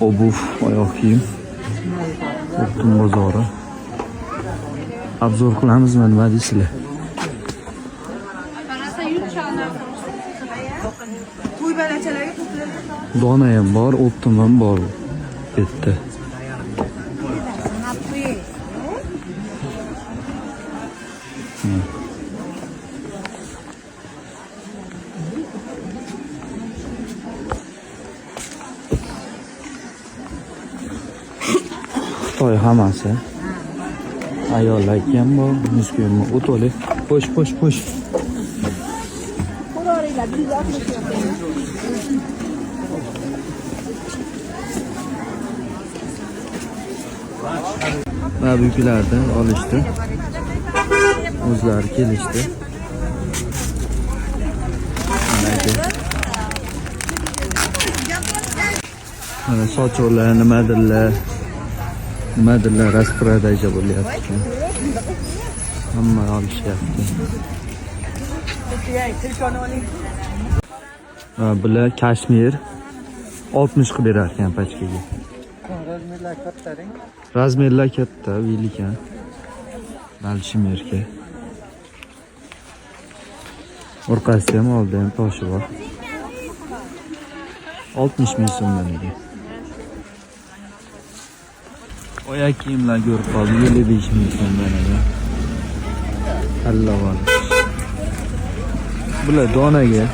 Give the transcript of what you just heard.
Обувь, oyoq kiyim. Оптом bozori. Обзор qilamizmi, nima deysizlar? To'y balachalarga to'planadi. Dona ham bor, оптом ham bor bu yerda. Xitoy hammasi. Ayollarga ham bor, мужской ham bor. O'toli. Xo'sh, xo'sh, xo'sh. Mana buyuklardan olishdi. O'zlari kelishdi. Mana aka. Mana sochiqlar, nimadirlar. Nimadirlar распродажа bo'lyapti ekan. Hamma olishyapti. Ha, bular kashmir 60 qilib berar ekan pachkaga. Razmerlar katta. Razmerlar katta, velikan. Дальше мерка. Orqasida ham, oldida ham toshi bor. 60 ming so'mdan ekan. Oyoq kiyimlar ko'rib qoldim, 55 ming so'mdan ekan. Tanlab olish. Bular donaga.